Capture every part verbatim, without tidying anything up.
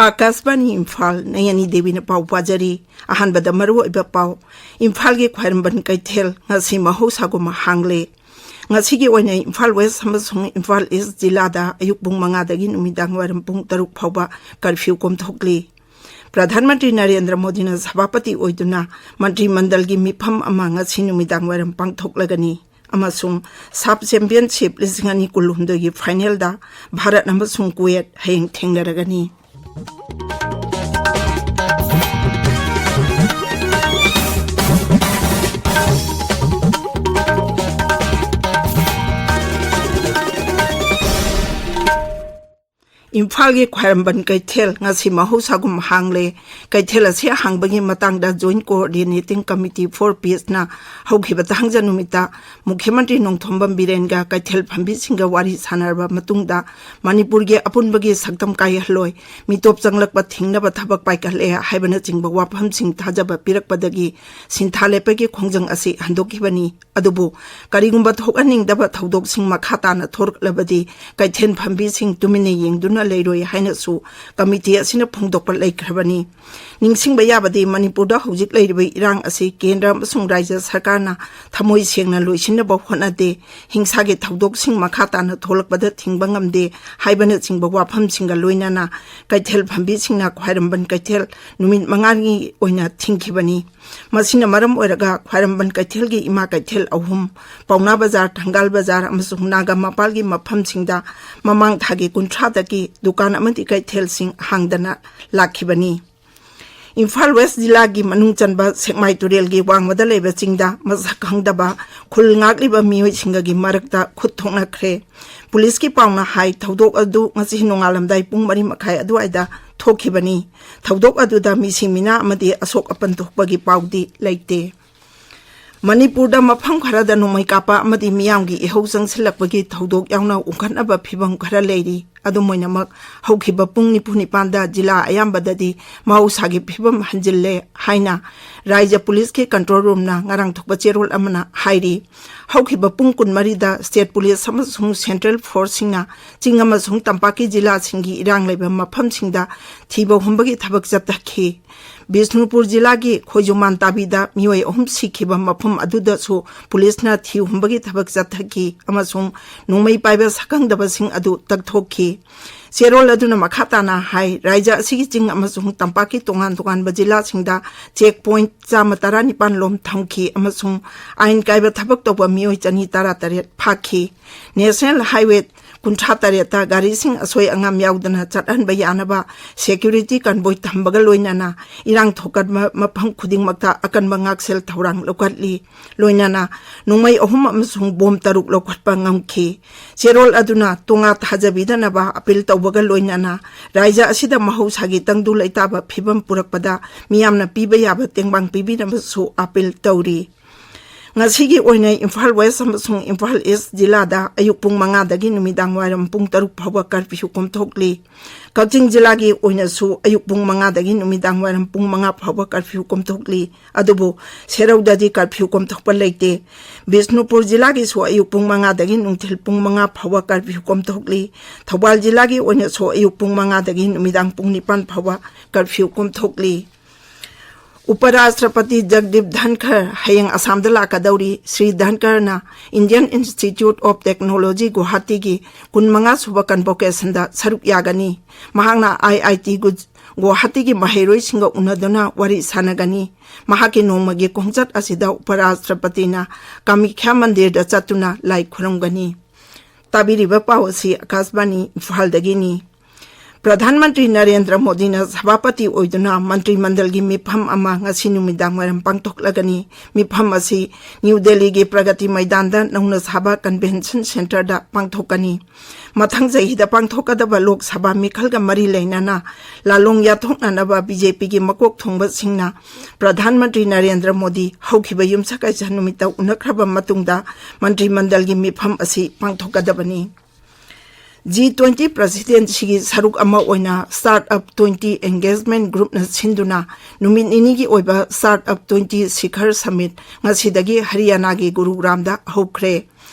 ꯑꯀꯥꯁꯕꯥꯅꯤ ꯏꯝꯐꯥꯜ, ꯅꯌꯅꯤ ꯗꯦꯕꯤꯅ ꯄꯥꯎ ꯄꯥꯖꯔꯤ꯫ ꯑꯍꯥꯟꯕꯗ ꯃꯔꯨꯑꯣꯏꯕ ꯄꯥꯎ꯫ ꯏꯝꯐꯥꯜꯒꯤ ꯈ꯭ꯋꯥꯏꯔꯝꯕꯟ ꯀꯩꯊꯦꯜ ꯉꯁꯤ ꯃꯍꯧꯁꯥꯒꯨꯝ ꯍꯥꯡꯂꯦ꯫ ꯉꯁꯤꯒꯤ ꯑꯣꯏꯅ ꯏꯝꯐꯥꯜ ꯋꯦꯁ ꯑꯃꯁꯨꯡ ꯏꯝꯐꯥꯜ ꯏꯁ ꯖꯤꯂꯥꯗ ꯑꯌꯨꯛ ꯄꯨꯡ ꯃꯉꯥꯗꯒꯤ ꯅꯨꯃꯤꯗꯥꯡ ꯋꯥꯏꯔꯝ ꯄꯨꯡ ꯇꯔꯨꯛ ꯐꯥꯎꯕ ꯀꯔꯐ꯭ꯌꯨ ꯀꯣꯝꯊꯣꯛꯂꯤ꯫ ꯄ꯭ꯔꯙꯥꯟ ꯃꯟꯇ꯭ꯔꯤ ꯅꯔꯦꯟꯗ꯭ꯔ ꯃꯣꯗꯤꯅ ꯁꯚꯥꯄꯇꯤ ꯑꯣꯏꯗꯨꯅ ꯃꯟꯇ꯭ꯔꯤ ꯃꯟꯗꯜꯒꯤ ꯃꯤꯐꯝ ꯑꯃ ꯉꯁꯤ ꯅꯨꯃꯤꯗꯥꯡ ꯋꯥꯏꯔꯝ ꯄꯥꯡꯊꯣꯛꯂꯒꯅꯤ꯫ ꯑꯃꯁꯨꯡ ꯁꯥꯐ ꯆꯦꯝꯄꯤꯌꯟꯁꯤꯞ ꯂꯤꯁꯤꯡ ꯑꯅꯤ ꯀꯨꯟꯍꯨꯝꯗꯣꯏꯒꯤ ꯐꯥꯏꯅꯦꯜꯗ ꯚꯥꯔꯠ ꯑꯃꯁꯨꯡ ꯀꯨꯋꯦꯠ ꯍꯌꯦꯡ ꯊꯦꯡꯅꯔꯒꯅꯤ꯫ ꯏꯝꯐꯥꯜꯒꯤ ꯈ꯭ꯋꯥꯏꯔꯝꯕꯟ ꯀꯩꯊꯦꯜ ꯉꯁꯤ ꯃꯍꯧꯁꯥꯒꯨꯝ ꯍꯥꯡꯂꯦ꯫ ꯀꯩꯊꯦꯜ ꯑꯁꯤ ꯍꯥꯡꯕꯒꯤ ꯃꯇꯥꯡꯗ Joint Coordinating Committee for Peaceꯅ ꯍꯧꯈꯤꯕ ꯊꯥꯡꯖ ꯅꯨꯃꯤꯠꯇ ꯃꯨꯈ꯭ꯌ ꯃꯟꯇ꯭ꯔꯤ ꯅꯣꯡꯊꯣꯝꯕꯝ ꯕꯤꯔꯦꯟꯒ ꯀꯩꯊꯦꯜ ꯐꯝꯕꯤꯁꯤꯡꯒ ꯋꯥꯔꯤ ꯁꯥꯟꯅꯔꯕ ꯃꯇꯨꯡꯗ ꯃꯅꯤꯄꯨꯔꯒꯤ ꯑꯄꯨꯟꯕꯒꯤ ꯁꯛꯇꯝ ꯀꯥꯏꯍꯜꯂꯣꯏ, ꯃꯤꯇꯣꯞ ꯆꯪꯂꯛꯄ ꯊꯤꯡꯅꯕ ꯊꯕꯛ ꯄꯥꯏꯈꯠꯂꯦ ꯍꯥꯏꯕꯅꯆꯤꯡꯕ ꯋꯥꯐꯝꯁꯤꯡ ꯊꯥꯖꯕ ꯄꯤꯔꯛꯄꯗꯒꯤ ꯁꯤꯟꯊꯥ ꯂꯦꯞꯄꯒꯤ ꯈꯣꯡꯖꯪ ꯑꯁꯤ ꯍꯟꯗꯣꯛꯈꯤꯕꯅꯤ꯫ ꯑꯗꯨꯕꯨ ꯀꯔꯤꯒꯨꯝꯕ ꯊꯣꯛꯍꯟꯅꯤꯡꯗꯕ ꯊꯧꯗꯣꯛꯁꯤꯡ ꯃꯈꯥ ꯇꯥꯅ ꯊꯣꯔꯛꯂꯕꯗꯤ ꯀꯩꯊꯦꯜ ꯐꯝꯕꯤꯁꯤꯡ ꯇꯨꯃꯤꯟꯅ ꯌꯦꯡꯗꯨꯅ ꯂꯩꯔꯣꯏ ꯍꯥꯏꯅꯁꯨ ꯀꯃꯤꯇꯤ ꯑꯁꯤꯅ ꯐꯣꯡꯗꯣꯛꯄ ꯂꯩꯈ꯭ꯔꯕꯅꯤ꯫ ꯅꯤꯡꯁꯤꯡꯕ ꯌꯥꯕꯗꯤ ꯃꯅꯤꯄꯨꯔꯗ ꯍꯧꯖꯤꯛ ꯂꯩꯔꯤꯕ ꯏꯔꯥꯡ ꯑꯁꯤ ꯀꯦꯟꯗ꯭ꯔ ꯑꯃꯁꯨꯡ ꯔꯥꯖ꯭ꯌ ꯁꯔꯀꯥꯔꯅ ꯊꯃꯣꯏ ꯁꯦꯡꯅ ꯂꯣꯏꯁꯤꯟꯅꯕ ꯍꯣꯠꯅꯗꯦ, ꯍꯤꯡꯁꯥꯒꯤ ꯊꯧꯗꯣꯛꯁꯤꯡ ꯃꯈꯥ ꯇꯥꯅ ꯊꯣꯛꯂꯛꯄꯗ ꯊꯤꯡꯕ ꯉꯝꯗꯦ ꯍꯥꯏꯕꯅꯆꯤꯡꯕ ꯋꯥꯐꯝꯁꯤꯡꯒ ꯂꯣꯏꯅꯅ ꯀꯩꯊꯦꯜ ꯐꯝꯕꯤꯁꯤꯡꯅ ꯈ꯭ꯋꯥꯏꯔꯝꯕꯟ ꯀꯩꯊꯦꯜ ꯅꯨꯃꯤꯠ ꯃꯉꯥꯅꯤ ꯑꯣꯏꯅ ꯊꯤꯡꯈꯤꯕꯅꯤ꯫ ꯃꯁꯤꯅ ꯃꯔꯝ ꯑꯣꯏꯔꯒ ꯈ꯭ꯋꯥꯏꯔꯝꯕꯟ ꯀꯩꯊꯦꯜꯒꯤ ꯏꯃꯥ ꯀꯩꯊꯦꯜ ꯑꯍꯨꯝ, ꯄꯥꯎꯅꯥ ꯕꯖꯥꯔ, ꯊꯪꯒꯥꯜ ꯕꯖꯥꯔ ꯑꯃꯁꯨꯡ ꯅꯥꯒꯥ ꯃꯄꯥꯜꯒꯤ ꯃꯐꯝꯁꯤꯡꯗ ꯃꯃꯥꯡ ꯊꯥꯒꯤ ꯀꯨꯟꯊ꯭ꯔꯥꯗꯒꯤ ꯗꯨꯀꯥꯟ ꯑꯃꯗꯤ ꯀꯩꯊꯦꯜꯁꯤꯡ ꯍꯥꯡꯗꯅ ꯂꯥꯛꯈꯤꯕꯅꯤ꯫ ꯏꯝꯐꯥꯜ ꯋꯦꯁ ꯖꯤꯂꯥꯒꯤ ꯃꯅꯨꯡ ꯆꯟꯕ ꯁꯦꯛꯃꯥꯏ ꯇꯨꯔꯦꯜꯒꯤ ꯋꯥꯡꯃꯗ ꯂꯩꯕ ꯆꯤꯡꯗ ꯃꯁꯛ ꯈꯪꯗꯕ ꯈꯨꯜ ꯉꯥꯛꯂꯤꯕ ꯃꯤꯑꯣꯏꯁꯤꯡꯒꯒꯤ ꯃꯔꯛꯇ ꯈꯨꯠ ꯊꯣꯛꯅꯈ꯭ꯔꯦ꯫ ꯄꯨꯂꯤꯁꯀꯤ ꯄꯥꯎꯅ ꯍꯥꯏ, ꯊꯧꯗꯣꯛ ꯑꯗꯨ ꯉꯁꯤ ꯅꯣꯡꯉꯥꯜꯂꯝꯗꯥꯏ ꯄꯨꯡ ꯃꯔꯤ ꯃꯈꯥꯏ ꯑꯗꯨꯋꯥꯏꯗ ꯊꯣꯛꯈꯤꯕꯅꯤ꯫ ꯊꯧꯗꯣꯛ ꯑꯗꯨꯗ ꯃꯤꯁꯤ ꯃꯤꯅꯥ ꯑꯃꯗꯤ ꯑꯁꯣꯛ ꯑꯄꯟ ꯊꯣꯛꯄꯒꯤ ꯄꯥꯎꯗꯤ ꯂꯩꯇꯦ꯫ ꯃꯅꯤꯄꯨꯔꯗ ꯃꯐꯝ ꯈꯔꯗ ꯅꯣꯡꯃꯩ ꯀꯥꯞꯄ ꯑꯃꯗꯤ ꯃꯤꯌꯥꯝꯒꯤ ꯏꯍꯧ ꯆꯪꯁꯤꯜꯂꯛꯄꯒꯤ ꯊꯧꯗꯣꯛ ꯌꯥꯎꯅ ꯎꯪꯈꯠꯅꯕ ꯐꯤꯚꯝ ꯈꯔ ꯂꯩꯔꯤ꯫ ꯑꯗꯨꯝ ꯑꯣꯏꯅꯃꯛ, ꯍꯧꯈꯤꯕ ꯄꯨꯡ ꯅꯤꯐꯨ ꯅꯤꯄꯥꯟꯗ ꯖꯤꯂꯥ ꯑꯌꯥꯝꯕꯗꯗꯤ ꯃꯍꯧꯁꯥꯒꯤ ꯐꯤꯕꯝ ꯍꯟꯖꯤꯜꯂꯦ ꯍꯥꯏꯅ ꯔꯥꯏꯖ꯭ꯌ ꯄꯨꯂꯤꯁꯀꯤ ꯀꯟꯇ꯭ꯔꯣꯜ ꯔꯨꯝꯅ ꯉꯔꯥꯡ ꯊꯣꯛꯄ ꯆꯦꯔꯣꯜ ꯑꯃꯅ ꯍꯥꯏꯔꯤ꯫ ꯍꯧꯈꯤꯕ ꯄꯨꯡ ꯀꯨꯟꯃꯔꯤꯗ ꯁ꯭ꯇꯦꯠ ꯄꯨꯂꯤꯁ ꯑꯃꯁꯨꯡ ꯁꯦꯟꯇ꯭ꯔꯦꯜ ꯐꯣꯔꯁꯁꯤꯡꯅ ꯆꯤꯡ ꯑꯃꯁꯨꯡ ꯇꯝꯄꯥꯛꯀꯤ ꯖꯤꯂꯥꯁꯤꯡꯒꯤ ꯏꯔꯥꯡ ꯂꯩꯕ ꯃꯐꯝꯁꯤꯡꯗ ꯊꯤꯕ ꯍꯨꯝꯕꯒꯤ ꯊꯕꯛ ꯆꯠꯊꯈꯤ꯫ ꯕꯤꯁꯅꯨꯄꯨꯔ ꯖꯤꯂꯥꯒꯤ ꯈꯣꯏꯖꯨꯃꯥꯟ ꯇꯥꯕꯤꯗ ꯃꯤꯑꯣꯏ ꯑꯍꯨꯝ ꯁꯤꯈꯤꯕ ꯃꯐꯝ ꯑꯗꯨꯗꯁꯨ ꯄꯨꯂꯤꯁꯅ ꯊꯤ ꯍꯨꯝꯕꯒꯤ ꯊꯕꯛ ꯆꯠꯊꯈꯤ ꯑꯃꯁꯨꯡ ꯅꯣꯡꯃꯩ ꯄꯥꯏꯕ ꯁꯛꯈꯪꯗꯕꯁꯤꯡ ꯑꯗꯨ ꯇꯛꯊꯣꯛꯈꯤ꯫ ꯆꯦꯔꯣꯜ ꯑꯗꯨꯅ ꯃꯈꯥ ꯇꯥꯅ ꯍꯥꯏ, ꯔꯥꯏꯖ꯭ꯌ ꯑꯁꯤꯒꯤ ꯆꯤꯡ ꯑꯃꯁꯨꯡ ꯇꯝꯄꯥꯛꯀꯤ ꯇꯣꯉꯥꯟ ꯇꯣꯉꯥꯟꯕ ꯖꯤꯂꯥꯁꯤꯡꯗ ꯆꯦꯛ ꯄꯣꯏꯟꯠ ꯆꯥꯝꯃ ꯇꯔꯥꯅꯤꯄꯥꯟ ꯂꯣꯝ ꯊꯝꯈꯤ ꯑꯃꯁꯨꯡ ꯑꯥꯏꯟ ꯀꯥꯏꯕ ꯊꯕꯛ ꯇꯧꯕ ꯃꯤꯑꯣꯏ ꯆꯅꯤ ꯇꯔꯥꯇꯔꯦꯠ ꯐꯥꯈꯤ꯫ ꯅꯦꯁꯅꯦꯜ ꯍꯥꯏꯋꯦ ꯀꯨꯟꯊ꯭ꯔꯥ ꯇꯔꯦꯠꯇ ꯒꯥꯔꯤꯁꯤꯡ ꯑꯁꯣꯏ ꯑꯉꯥꯝ ꯌꯥꯎꯗꯅ ꯆꯠꯍꯟꯕ ꯌꯥꯅꯕ ꯁꯦꯀ꯭ꯌꯨꯔꯤꯇꯤ ꯀꯟꯚꯣꯏ ꯊꯝꯕꯒ ꯂꯣꯏꯅꯅ ꯏꯔꯥꯡ ꯊꯣꯛꯀꯟꯕ ꯃꯐꯝ ꯈꯨꯗꯤꯡꯃꯛꯇ ꯑꯀꯟꯕ ꯉꯥꯛꯁꯦꯜ ꯊꯧꯔꯥꯡ ꯂꯧꯈꯠꯂꯤ꯫ ꯂꯣꯏꯅꯅ ꯅꯣꯡꯃꯩ ꯑꯍꯨꯝ ꯑꯃꯁꯨꯡ ꯕꯣꯝ ꯇꯔꯨꯛ ꯂꯧꯈꯠꯄ ꯉꯝꯈꯤ꯫ ꯆꯦꯔꯣꯜ ꯑꯗꯨꯅ ꯇꯣꯉꯥ ꯊꯥꯖꯕꯤꯗꯅꯕ ꯑꯄꯤꯜ ꯇꯧꯕꯒ ꯂꯣꯏꯅꯅ ꯔꯥꯏꯖ꯭ꯌ ꯑꯁꯤꯗ ꯃꯍꯧꯁꯥꯒꯤ ꯇꯪꯗꯨ ꯂꯩꯇꯥꯕ ꯐꯤꯕꯝ ꯄꯨꯔꯛꯄꯗ ꯃꯤꯌꯥꯝꯅ ꯄꯤꯕ ꯌꯥꯕ ꯇꯦꯡꯕꯥꯡ ꯄꯤꯕꯤꯅꯕꯁꯨ ꯑꯄꯤꯜ ꯇꯧꯔꯤ꯫ ꯉꯁꯤꯒꯤ ꯑꯣꯏꯅ ꯏꯝꯐꯥꯜ ꯋꯦꯁ ꯑꯃꯁꯨꯡ ꯏꯝꯐꯥꯜ ꯏꯁ ꯖꯤꯂꯥꯗ ꯑꯌꯨꯛ ꯄꯨꯡ ꯃꯉꯥꯗꯒꯤ ꯅꯨꯃꯤꯗꯥꯡ ꯋꯥꯏꯔꯝ ꯄꯨꯡ ꯇꯔꯨꯛ ꯐꯥꯎꯕ ꯀꯔꯐ꯭ꯌꯨ ꯀꯣꯝꯊꯣꯛꯂꯤ꯫ ꯀꯛꯆꯤꯡ ꯖꯤꯂꯥꯒꯤ ꯑꯣꯏꯅꯁꯨ ꯑꯌꯨꯛ ꯄꯨꯡ ꯃꯉꯥꯗꯒꯤ ꯅꯨꯃꯤꯗꯥꯡ ꯋꯥꯏꯔꯝ ꯄꯨꯡ ꯃꯉꯥ ꯐꯥꯎꯕ ꯀꯔꯐ꯭ꯌꯨ ꯀꯣꯝꯊꯣꯛꯂꯤ꯫ ꯑꯗꯨꯕꯨ ꯁꯦꯔꯧꯗꯗꯤ ꯀꯔꯐ꯭ꯌꯨ ꯀꯣꯝꯊꯣꯛꯄ ꯂꯩꯇꯦ꯫ ꯕꯤꯁꯅꯨꯄꯨꯔ ꯖꯤꯂꯥꯒꯤꯁꯨ ꯑꯌꯨꯛ ꯄꯨꯡ ꯃꯉꯥꯗꯒꯤ ꯅꯨꯡꯊꯤꯜ ꯄꯨꯡ ꯃꯉꯥ ꯐꯥꯎꯕ ꯀꯔꯐ꯭ꯌꯨ ꯀꯣꯝꯊꯣꯛꯂꯤ꯫ ꯊꯧꯕꯥꯜ ꯖꯤꯂꯥꯒꯤ ꯑꯣꯏꯅꯁꯨ ꯑꯌꯨꯛ ꯄꯨꯡ ꯃꯉꯥꯗꯒꯤ ꯅꯨꯃꯤꯗꯥꯡ ꯄꯨꯡ ꯅꯤꯄꯥꯟ ꯐꯥꯎꯕ ꯀꯔꯐ꯭ꯌꯨ ꯀꯣꯝꯊꯣꯛꯂꯤ꯫ ꯎꯄꯔꯥꯁꯇ꯭ꯔꯄꯇꯤ ꯖꯒꯗꯤꯞ ꯙꯟꯈꯔ ꯍꯌꯦꯡ ꯑꯁꯥꯝꯗ ꯂꯥꯛꯀꯗꯧꯔꯤ꯫ Shri ꯙꯟꯈꯔꯅ Indian Institute of Technology ꯒꯨꯋꯥꯍꯥꯇꯤꯒꯤ ꯀꯨꯟꯃꯉꯥ ꯁꯨꯕ ꯀꯟꯚꯣꯀꯦꯁꯟꯗ ꯁꯔꯨꯛ ꯌꯥꯒꯅꯤ꯫ ꯃꯍꯥꯛꯅ IIT ꯒꯨ-, ꯒꯨꯋꯥꯍꯥꯇꯤꯒꯤ ꯃꯍꯩꯔꯣꯏꯁꯤꯡꯒ ꯎꯅꯗꯨꯅ ꯋꯥꯔꯤ ꯁꯥꯟꯅꯒꯅꯤ꯫ ꯃꯍꯥꯛꯀꯤ ꯅꯣꯡꯃꯒꯤ ꯈꯣꯡꯆꯠ ꯑꯁꯤꯗ ꯎꯄꯔꯥꯁꯇ꯭ꯔꯄꯇꯤꯅ ꯀꯥꯃꯤꯈ꯭ꯌꯥ ꯃꯟꯗꯤꯔꯗ ꯆꯠꯇꯨꯅ ꯂꯥꯏ ꯈꯨꯔꯨꯝꯒꯅꯤ꯫ ꯇꯥꯕꯤꯔꯤꯕ ꯄꯥꯎ ꯑꯁꯤ ꯑꯀꯥꯁꯕꯥꯅꯤ ꯏꯝꯐꯥꯜꯗꯒꯤꯅꯤ꯫ ꯄ꯭ꯔꯙꯥꯟ ꯃꯟꯇ꯭ꯔꯤ ꯅꯔꯦꯟꯗ꯭ꯔ ꯃꯣꯗꯤꯅ ꯁꯚꯥꯄꯇꯤ ꯑꯣꯏꯗꯨꯅ ꯃꯟꯇ꯭ꯔꯤ ꯃꯟꯗꯜꯒꯤ ꯃꯤꯐꯝ ꯑꯃ ꯉꯁꯤ ꯅꯨꯃꯤꯗꯥꯡ ꯋꯥꯏꯔꯝ ꯄꯥꯡꯊꯣꯛꯂꯒꯅꯤ꯫ ꯃꯤꯐꯝ ꯑꯁꯤ ꯅ꯭ꯌꯨ ꯗꯦꯜꯂꯤꯒꯤ ꯄ꯭ꯔꯒꯇꯤ ꯃꯩꯗꯥꯟꯗ ꯅꯧꯅ ꯁꯥꯕ ꯀꯟꯚꯦꯟꯁꯟ ꯁꯦꯟꯇꯔꯗ ꯄꯥꯡꯊꯣꯛꯀꯅꯤ꯫ ꯃꯊꯪ ꯆꯍꯤꯗ ꯄꯥꯡꯊꯣꯛꯀꯗꯕ ꯂꯣꯛ ꯁꯚꯥ ꯃꯤꯈꯜꯒ ꯃꯔꯤ ꯂꯩꯅꯅ ꯂꯥꯂꯣꯡ ꯌꯥꯊꯣꯛꯅꯅꯕ BJP ꯒꯤ ꯃꯀꯣꯛ ꯊꯣꯡꯕꯁꯤꯡꯅ ꯄ꯭ꯔꯙꯥꯟ ꯃꯟꯇ꯭ꯔꯤ ꯅꯔꯦꯟꯗ꯭ꯔ ꯃꯣꯗꯤ ꯍꯧꯈꯤꯕ ꯌꯨꯝꯁꯀꯩꯁ ꯅꯨꯃꯤꯠꯇ ꯎꯅꯈ꯭ꯔꯕ ꯃꯇꯨꯡꯗ ꯃꯟꯇ꯭ꯔꯤ ꯃꯟꯗꯜꯒꯤ ꯃꯤꯐꯝ ꯑꯁꯤ ꯄꯥꯡꯊꯣꯛꯀꯗꯕꯅꯤ꯫ G twenty Presidencyꯒꯤ ꯁꯔꯨꯛ ꯑꯃ ꯑꯣꯏꯅ Startup twenty Engagement Groupꯅ ꯁꯤꯟꯗꯨꯅ ꯅꯨꯃꯤꯠ ꯅꯤꯅꯤꯒꯤ ꯑꯣꯏꯕ Startup twenty Shikhar Summit ꯉꯁꯤꯗꯒꯤ ꯍꯔꯤꯌꯥꯅꯥꯒꯤ ꯒꯨꯔꯨꯒ꯭ꯔꯥꯝꯗ ꯍꯧꯈ꯭ꯔꯦ꯫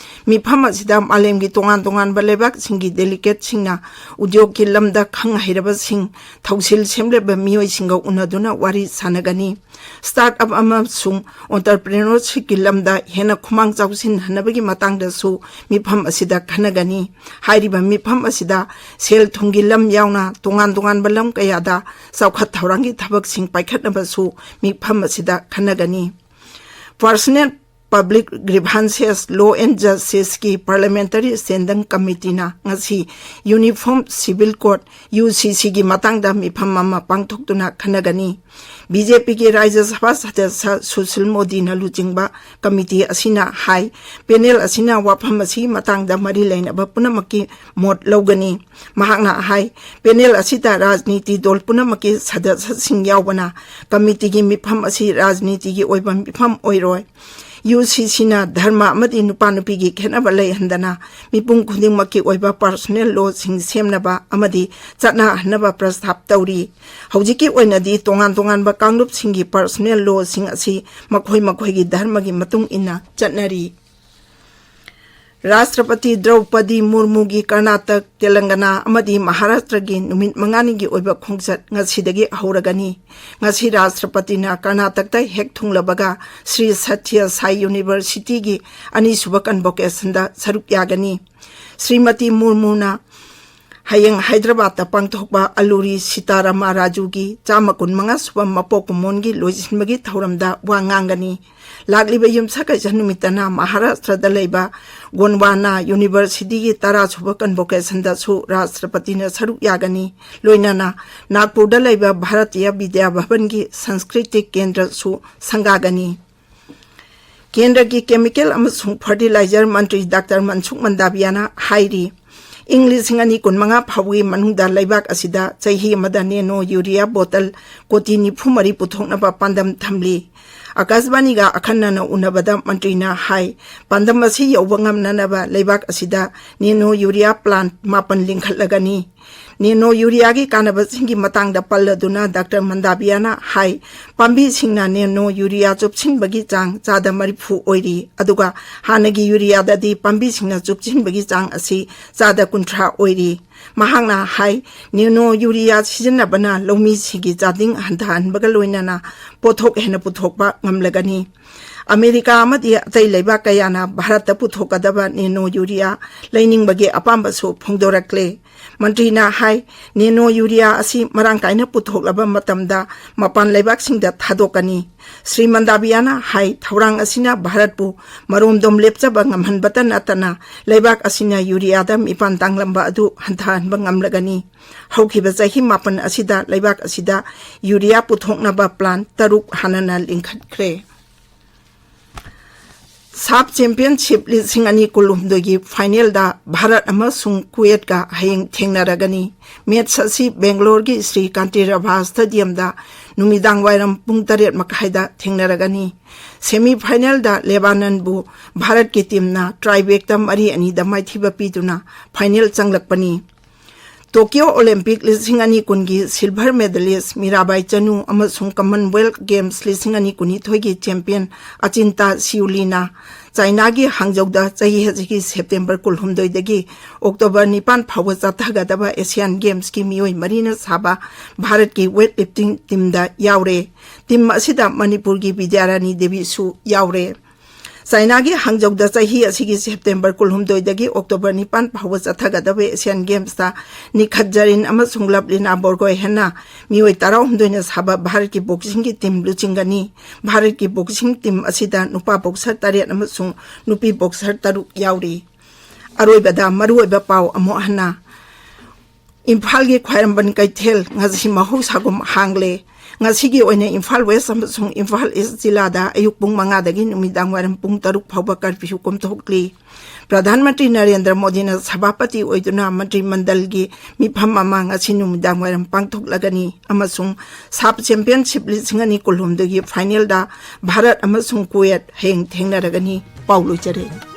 ꯃꯤꯐꯝ ꯑꯁꯤꯗ ꯃꯥꯂꯦꯝꯒꯤ ꯇꯣꯉꯥꯟ ꯇꯣꯉꯥꯟꯕ ꯂꯩꯕꯥꯛꯁꯤꯡꯒꯤ delegateꯁꯤꯡꯅ ꯎꯗ꯭ꯌꯣꯒꯀꯤ ꯂꯝꯗ ꯈꯪ ꯍꯩꯔꯕꯁꯤꯡ, ꯊꯧꯁꯤꯜ ꯁꯦꯝꯂꯕ ꯃꯤꯑꯣꯏꯁꯤꯡꯒ ꯎꯅꯗꯨꯅ ꯋꯥꯔꯤ ꯁꯥꯟꯅꯒꯅꯤ꯫ Startup ꯑꯃꯁꯨꯡ entrepreneurshipꯀꯤ ꯂꯝꯗ ꯍꯦꯟꯅ ꯈꯨꯃꯥꯡ ꯆꯥꯎꯁꯤꯟꯍꯟꯅꯕꯒꯤ ꯃꯇꯥꯡꯗꯁꯨ ꯃꯤꯐꯝ ꯑꯁꯤꯗ ꯈꯟꯅꯒꯅꯤ꯫ ꯍꯥꯏꯔꯤꯕ ꯃꯤꯐꯝ ꯑꯁꯤꯗ ꯁꯦꯜ ꯊꯨꯝꯒꯤ ꯂꯝ ꯌꯥꯎꯅ ꯇꯣꯉꯥꯟ ꯇꯣꯉꯥꯟꯕ ꯂꯝ ꯀꯌꯥꯗ ꯆꯥꯎꯈꯠ ꯊꯧꯔꯥꯡꯒꯤ ꯊꯕꯛꯁꯤꯡ ꯄꯥꯏꯈꯠꯅꯕꯁꯨ ꯃꯤꯐꯝ ꯑꯁꯤꯗ ꯈꯟꯅꯒꯅꯤ꯫ Personal Public Grievances, Law and Justiceꯀꯤ Parliamentary Standing Committeeꯅ ꯉꯁꯤ Uniform Civil Code, UCCꯒꯤ ꯃꯇꯥꯡꯗ ꯃꯤꯐꯝ ꯑꯃ ꯄꯥꯡꯊꯣꯛꯇꯨꯅ ꯈꯟꯅꯒꯅꯤ꯫ BJPꯒꯤ ꯔꯥꯖ꯭ꯌ ꯁꯚꯥ ꯁꯗꯁ꯭ꯌ ꯁꯨꯁꯤꯜ ꯃꯣꯗꯤꯅ ꯂꯨꯆꯤꯡꯕ committee ꯑꯁꯤꯅ ꯍꯥꯏ, panel ꯑꯁꯤꯅ ꯋꯥꯐꯝ ꯑꯁꯤꯒꯤ ꯃꯇꯥꯡꯗ ꯃꯔꯤ ꯂꯩꯅꯕ ꯄꯨꯝꯅꯃꯛꯀꯤ ꯃꯣꯠ ꯂꯧꯒꯅꯤ꯫ ꯃꯍꯥꯛꯅ ꯍꯥꯏ, panel ꯑꯁꯤꯗ ꯔꯥꯖꯅꯤꯇꯤ ꯗꯜ ꯄꯨꯝꯅꯃꯛꯀꯤ ꯁꯗꯁ꯭ꯌꯁꯤꯡ ꯌꯥꯎꯕꯅ committeeꯒꯤ ꯃꯤꯐꯝ ꯑꯁꯤ ꯔꯥꯖꯅꯤꯇꯤꯒꯤ ꯑꯣꯏꯕ ꯃꯤꯐꯝ ꯑꯣꯏꯔꯣꯏ꯫ UCCꯅ ꯙꯔꯃ ꯑꯃꯗꯤ ꯅꯨꯄꯥ ꯅꯨꯄꯤꯒꯤ ꯈꯦꯠꯅꯕ ꯂꯩꯍꯟꯗꯅ ꯃꯤꯄꯨꯝ ꯈꯨꯗꯤꯡꯃꯛꯀꯤ ꯑꯣꯏꯕ personal lawꯁꯤꯡ ꯁꯦꯝꯅꯕ ꯑꯃꯗꯤ ꯆꯠꯅꯍꯟꯅꯕ ꯄ꯭ꯔꯁꯇꯥꯞ ꯇꯧꯔꯤ꯫ ꯍꯧꯖꯤꯛꯀꯤ ꯑꯣꯏꯅꯗꯤ ꯇꯣꯉꯥꯟ ꯇꯣꯉꯥꯟꯕ ꯀꯥꯡꯂꯨꯞꯁꯤꯡꯒꯤ personal lawꯁꯤꯡ ꯑꯁꯤ ꯃꯈꯣꯏ ꯃꯈꯣꯏꯒꯤ ꯙꯔꯃꯒꯤ ꯃꯇꯨꯡ ꯏꯟꯅ ꯆꯠꯅꯔꯤ꯫ ꯔꯥꯁꯇ꯭ꯔꯄꯇꯤ ꯗ꯭ꯔꯧꯄꯗꯤ ꯃꯨꯔꯃꯨꯒꯤ ꯀꯔꯅꯥꯇꯛ, ꯇꯦꯂꯪꯒꯅꯥ ꯑꯃꯗꯤ ꯃꯍꯥꯔꯥꯁꯇ꯭ꯔꯒꯤ ꯅꯨꯃꯤꯠ ꯃꯉꯥꯅꯤꯒꯤ ꯑꯣꯏꯕ ꯈꯣꯡꯆꯠ ꯉꯁꯤꯗꯒꯤ ꯍꯧꯔꯒꯅꯤ꯫ ꯉꯁꯤ ꯔꯥꯁꯇ꯭ꯔꯄꯇꯤꯅ ꯀꯔꯅꯥꯇꯛꯇ ꯍꯦꯛ ꯊꯨꯡꯂꯕꯒ ꯁ꯭ꯔꯤ ꯁꯠꯌ ꯁꯥꯏ ꯌꯨꯅꯤꯚꯔꯁꯤꯇꯤꯒꯤ ꯑꯅꯤꯁꯨꯕ convocationꯗ ꯁꯔꯨꯛ ꯌꯥꯒꯅꯤ꯫ ꯁ꯭ꯔꯤꯃꯇꯤ ꯃꯨꯔꯃꯨꯅ ꯍꯌꯦꯡ ꯍꯥꯏꯗ꯭ꯔꯕꯥꯗꯇ ꯄꯥꯡꯊꯣꯛꯄ ꯑꯂꯨꯔꯤ ꯁꯤꯇꯥꯔꯥꯃꯥ ꯔꯥꯖꯨꯒꯤ ꯆꯥꯝꯃ ꯀꯨꯟ ꯃꯉꯥ ꯁꯨꯕ ꯃꯄꯣꯛ ꯀꯨꯝꯑꯣꯟꯒꯤ ꯂꯣꯏꯁꯤꯟꯕꯒꯤ ꯊꯧꯔꯝꯗ ꯋꯥ ꯉꯥꯡꯒꯅꯤ꯫ ꯂꯥꯛꯂꯤꯕ ꯌꯨꯝꯁꯀꯩꯁ ꯅꯨꯃꯤꯠꯇꯅ ꯃꯍꯥꯔꯥꯁꯇ꯭ꯔꯗ ꯂꯩꯕ ꯒꯣꯟꯋꯥꯅꯥ ꯌꯨꯅꯤꯚꯔꯁꯤꯇꯤꯒꯤ ꯇꯔꯥ ꯁꯨꯕ convocationꯗꯁꯨ ꯔꯥꯁꯇ꯭ꯔꯄꯇꯤꯅ ꯁꯔꯨꯛ ꯌꯥꯒꯅꯤ꯫ ꯂꯣꯏꯅꯅ ꯅꯥꯒꯄꯨꯔꯗ ꯂꯩꯕ ꯚꯥꯔꯇꯤꯌ ꯕꯤꯗ꯭ꯌꯥ ꯚꯕꯟꯒꯤ ꯁꯪꯁꯀ꯭ꯔꯤꯇꯤ ꯀꯦꯟꯗ꯭ꯔꯁꯨ ꯁꯪꯒꯥꯒꯅꯤ꯫ ꯀꯦꯟꯗ꯭ꯔꯒꯤ Chemical ꯑꯃꯁꯨꯡ Fertilizer ꯃꯟꯇ꯭ꯔꯤ ꯗꯥꯛꯇꯔ ꯃꯟꯁꯨꯈ ꯃꯟꯗꯥꯕꯤꯌꯥꯅ ꯍꯥꯏꯔꯤ, ꯏꯪ ꯂꯤꯁꯤꯡ ꯑꯅꯤ ꯀꯨꯟꯃꯉꯥ ꯐꯥꯎꯕꯒꯤ ꯃꯅꯨꯡꯗ ꯂꯩꯕꯥꯛ ꯑꯁꯤꯗ ꯆꯍꯤ ꯑꯃꯗ ꯅꯦꯅꯣ ꯌꯨꯔꯤꯌꯥ ꯕꯣꯇꯜ ꯀꯣꯇꯤ ꯅꯤꯐꯨ ꯃꯔꯤ ꯄꯨꯊꯣꯛꯅꯕ ꯄꯥꯟꯗꯝ ꯊꯝꯂꯤ꯫ ꯑꯀꯥꯁꯕꯥꯅꯤꯒ ꯑꯈꯟꯅꯅ ꯎꯅꯕꯗ ꯃꯟꯇ꯭ꯔꯤꯅ ꯍꯥꯏ, ꯄꯥꯟꯗꯝ ꯑꯁꯤ ꯌꯧꯕ ꯉꯝꯅꯅꯕ ꯂꯩꯕꯥꯛ ꯑꯁꯤꯗ ꯅꯦꯅꯣ ꯌꯨꯔꯤꯌꯥ ꯄ꯭ꯂꯥꯟꯠ ꯃꯥꯄꯟ ꯂꯤꯡꯈꯠꯂꯒꯅꯤ꯫ ꯅꯦꯅꯣ ꯌꯨꯔꯤꯌꯥꯒꯤ ꯀꯥꯟꯅꯕꯁꯤꯡꯒꯤ ꯃꯇꯥꯡꯗ ꯄꯜꯂꯗꯨꯅ ꯗꯥꯛꯇꯔ ꯃꯟꯗꯥꯕꯤꯌꯥꯅ ꯍꯥꯏ, ꯄꯥꯝꯕꯤꯁꯤꯡꯅ ꯅꯦꯅꯣ ꯌꯨꯔꯤꯌꯥ ꯆꯨꯞꯁꯤꯟꯕꯒꯤ ꯆꯥꯡ ꯆꯥꯗ ꯃꯔꯤꯐꯨ ꯑꯣꯏꯔꯤ, ꯑꯗꯨꯒ ꯍꯥꯟꯅꯒꯤ ꯌꯨꯔꯤꯌꯥꯗꯗꯤ ꯄꯥꯝꯕꯤꯁꯤꯡꯅ ꯆꯨꯞꯁꯤꯟꯕꯒꯤ ꯆꯥꯡ ꯑꯁꯤ ꯆꯥꯗ ꯀꯨꯟꯊ꯭ꯔꯥ ꯑꯣꯏꯔꯤ꯫ ꯃꯍꯥꯛꯅ ꯍꯥꯏ, ꯅꯦꯅꯣ ꯌꯨꯔꯤꯌꯥ ꯁꯤꯖꯤꯟꯅꯕꯅ ꯂꯧꯃꯤꯁꯤꯡꯒꯤ ꯆꯥꯗꯤꯡ ꯍꯟꯊꯍꯟꯕꯒ ꯂꯣꯏꯅꯅ ꯄꯣꯠꯊꯣꯛ ꯍꯦꯟꯅ ꯄꯨꯊꯣꯛꯄ ꯉꯝꯂꯒꯅꯤ꯫ ꯑꯃꯦꯔꯤꯀꯥ ꯑꯃꯗꯤ ꯑꯇꯩ ꯂꯩꯕꯥꯛ ꯀꯌꯥꯅ ꯚꯥꯔꯠꯇ ꯄꯨꯊꯣꯛꯀꯗꯕ ꯅꯦꯅꯣ ꯌꯨꯔꯤꯌꯥ ꯂꯩꯅꯤꯡꯕꯒꯤ ꯑꯄꯥꯝꯕꯁꯨ ꯐꯣꯡꯗꯣꯔꯛꯂꯦ꯫ ꯃꯟꯇ꯭ꯔꯤꯅ ꯍꯥꯏ, ꯅꯦꯅꯣ ꯌꯨꯔꯤꯌꯥ ꯑꯁꯤ ꯃꯔꯥꯡ ꯀꯥꯏꯅ ꯄꯨꯊꯣꯛꯂꯕ ꯃꯇꯝꯗ ꯃꯄꯥꯟ ꯂꯩꯕꯥꯛꯁꯤꯡꯗ ꯊꯥꯗꯣꯛꯀꯅꯤ꯫ ꯁ꯭ꯔꯤ ꯃꯟꯗꯥꯕꯤꯌꯥꯅ ꯍꯥꯏ, ꯊꯧꯔꯥꯡ ꯑꯁꯤꯅ ꯚꯥꯔꯠꯄꯨ ꯃꯔꯣꯝꯗꯣꯝ ꯂꯦꯞꯆꯕ ꯉꯝꯍꯟꯕꯇ ꯅꯠꯇꯅ ꯂꯩꯕꯥꯛ ꯑꯁꯤꯅ ꯌꯨꯔꯤꯌꯥꯗ ꯃꯤꯄꯥꯟ ꯇꯥꯡꯂꯝꯕ ꯑꯗꯨ ꯍꯟꯊꯍꯟꯕ ꯉꯝꯂꯒꯅꯤ꯫ ꯍꯧꯈꯤꯕ ꯆꯍꯤ ꯃꯥꯄꯟ ꯑꯁꯤꯗ ꯂꯩꯕꯥꯛ ꯑꯁꯤꯗ ꯌꯨꯔꯤꯌꯥ ꯄꯨꯊꯣꯛꯅꯕ ꯄ꯭ꯂꯥꯟ ꯇꯔꯨꯛ ꯍꯥꯟꯅꯅ ꯂꯤꯡꯈꯠꯈ꯭ꯔꯦ꯫ ꯁꯥꯐ ꯆꯦꯝꯄꯤꯌꯟꯁꯤꯞ ꯂꯤꯁꯤꯡ ꯑꯅꯤ ꯀꯨꯟꯍꯨꯝꯗꯣꯏꯒꯤ ꯐꯥꯏꯅꯦꯜꯗ ꯚꯥꯔꯠ ꯑꯃꯁꯨꯡ ꯀꯨꯋꯦꯠꯀ ꯍꯌꯦꯡ ꯊꯦꯡꯅꯔꯒꯅꯤ꯫ ꯃꯦꯠꯁ ꯑꯁꯤ ꯕꯦꯡꯒꯂꯣꯔꯒꯤ ꯁ꯭ꯔꯤ ꯀꯥꯟꯇꯤꯔꯚꯥ ꯁ꯭ꯇꯦꯗꯤꯌꯝꯗ ꯅꯨꯃꯤꯗꯥꯡ ꯋꯥꯏꯔꯝ ꯄꯨꯡ ꯇꯔꯦꯠ ꯃꯈꯥꯏꯗ ꯊꯦꯡꯅꯔꯒꯅꯤ꯫ ꯁꯦꯃꯤ ꯐꯥꯏꯅꯦꯜꯗ ꯂꯦꯕꯥꯅꯟꯕꯨ ꯚꯥꯔꯠꯀꯤ ꯇꯤꯝꯅ ꯇ꯭ꯔꯥꯏꯕ꯭ꯔꯦꯛꯇ ꯃꯔꯤ ꯑꯅꯤꯗ ꯃꯥꯏꯊꯤꯕ ꯄꯤꯗꯨꯅ ꯐꯥꯏꯅꯦꯜ ꯆꯪꯂꯛꯄꯅꯤ꯫ ꯇꯣꯀꯤꯌꯣ ꯑꯣꯂꯦꯝꯄꯤꯛ ꯂꯤꯁꯤꯡ ꯑꯅꯤ ꯀꯨꯟꯒꯤ ꯁꯤꯜꯚꯔ ꯃꯦꯗꯂꯤꯁ ꯃꯤꯔꯥꯕꯥꯏ ꯆꯅꯨ ꯑꯃꯁꯨꯡ ꯀꯃꯟꯋꯦꯜꯊ ꯒꯦꯝꯁ ꯂꯤꯁꯤꯡ ꯑꯅꯤ ꯀꯨꯟꯅꯤꯊꯣꯏꯒꯤ ꯆꯦꯝꯄꯤꯌꯟ ꯑꯆꯤꯟꯇꯥ ꯁꯤꯎꯂꯤꯅ ꯆꯥꯏꯅꯥꯒꯤ ꯍꯥꯡꯖꯧꯗ ꯆꯍꯤ ꯑꯁꯤꯒꯤ ꯁꯦꯞꯇꯦꯝꯕꯔ ꯀꯨꯟꯍꯨꯝꯗꯣꯏꯗꯒꯤ ꯑꯣꯛꯇꯣꯕꯔ ꯅꯤꯄꯥꯟ ꯐꯥꯎꯕ ꯆꯠꯊꯒꯗꯕ ꯑꯦꯁꯤꯌꯥꯟ ꯒꯦꯝꯁꯀꯤ ꯃꯤꯑꯣꯏ ꯃꯔꯤꯅ ꯁꯥꯕ ꯚꯥꯔꯠꯀꯤ ꯋꯦꯠ ꯂꯤꯐꯇꯤꯡ ꯇꯤꯝꯗ ꯌꯥꯎꯔꯦ꯫ ꯇꯤꯝ ꯑꯁꯤꯗ ꯃꯅꯤꯄꯨꯔꯒꯤ ꯕꯤꯗ꯭ꯌꯥꯔꯥꯅꯤ ꯗꯦꯕꯤꯁꯨ ꯌꯥꯎꯔꯦ꯫ ꯆꯥꯏꯅꯥꯒꯤ ꯍꯥꯡꯖꯧꯗ ꯆꯍꯤ ꯑꯁꯤꯒꯤ ꯁꯦꯞꯇꯦꯝꯕꯔ ꯀꯨꯟꯍꯨꯝꯗꯣꯏꯗꯒꯤ ꯑꯣꯛꯇꯣꯕꯔ ꯅꯤꯄꯥꯟ ꯐꯥꯎꯕ ꯆꯠꯊꯒꯗꯕ ꯑꯦꯁꯤꯌꯥꯟ ꯒꯦꯝꯁꯇ ꯅꯤꯈꯠ ꯖꯔꯤꯟ ꯑꯃꯁꯨꯡ ꯂꯕꯂꯤꯅꯥ ꯕꯣꯔꯒꯣꯏ ꯍꯦꯟꯅ ꯃꯤꯑꯣꯏ ꯇꯔꯥꯍꯨꯝꯗꯣꯏꯅ ꯁꯥꯕ ꯚꯥꯔꯠꯀꯤ ꯕꯣꯛꯁꯤꯡꯒꯤ ꯇꯤꯝ ꯂꯨꯆꯤꯡꯒꯅꯤ꯫ ꯚꯥꯔꯠꯀꯤ ꯕꯣꯛꯁꯤꯡ ꯇꯤꯝ ꯑꯁꯤꯗ ꯅꯨꯄꯥ ꯕꯣꯛꯁꯔ ꯇꯔꯦꯠ ꯑꯃꯁꯨꯡ ꯅꯨꯄꯤ ꯕꯣꯛꯁꯔ ꯇꯔꯨꯛ ꯌꯥꯎꯔꯤ꯫ ꯑꯔꯣꯏꯕꯗ ꯃꯔꯨꯑꯣꯏꯕ ꯄꯥꯎ ꯑꯃꯨꯛ ꯍꯟꯅ꯫ ꯏꯝꯐꯥꯜꯒꯤ ꯈ꯭ꯋꯥꯏꯔꯝꯕꯟ ꯀꯩꯊꯦꯜ ꯉꯁꯤ ꯃꯍꯧꯁꯥꯒꯨꯝ ꯍꯥꯡꯂꯦ꯫ ꯉꯁꯤꯒꯤ ꯑꯣꯏꯅ ꯏꯝꯐꯥꯜ ꯋꯦꯁ ꯑꯃꯁꯨꯡ ꯏꯝꯐꯥꯜ ꯏꯁ ꯖꯤꯂꯥꯗ ꯑꯌꯨꯛ ꯄꯨꯡ ꯃꯉꯥꯗꯒꯤ ꯅꯨꯃꯤꯗꯥꯡ ꯋꯥꯏꯔꯝ ꯄꯨꯡ ꯇꯔꯨꯛ ꯐꯥꯎꯕ ꯀꯔꯐ꯭ꯌꯨ ꯀꯣꯝꯊꯣꯛꯂꯤ꯫ ꯄ꯭ꯔꯙꯥꯟ ꯃꯟꯇ꯭ꯔꯤ ꯅꯔꯦꯟꯗ꯭ꯔ ꯃꯣꯗꯤꯅ ꯁꯚꯥꯄꯇꯤ ꯑꯣꯏꯗꯨꯅ ꯃꯟꯇ꯭ꯔꯤ ꯃꯟꯗꯜꯒꯤ ꯃꯤꯐꯝ ꯑꯃ ꯉꯁꯤ ꯅꯨꯃꯤꯗꯥꯡ ꯋꯥꯏꯔꯝ ꯄꯥꯡꯊꯣꯛꯂꯒꯅꯤ ꯑꯃꯁꯨꯡ ꯁꯥꯐ ꯆꯦꯝꯄꯤꯌꯟꯁꯤꯞ ꯂꯤꯁꯤꯡ ꯑꯅꯤ ꯀꯨꯟꯍꯨꯝꯗꯣꯏꯒꯤ ꯐꯥꯏꯅꯦꯜꯗ ꯚꯥꯔꯠ ꯑꯃꯁꯨꯡ ꯀꯨꯋꯦꯠ ꯍꯌꯦꯡ ꯊꯦꯡꯅꯔꯒꯅꯤ꯫ ꯄꯥꯎ ꯂꯣꯏꯖꯔꯦ꯫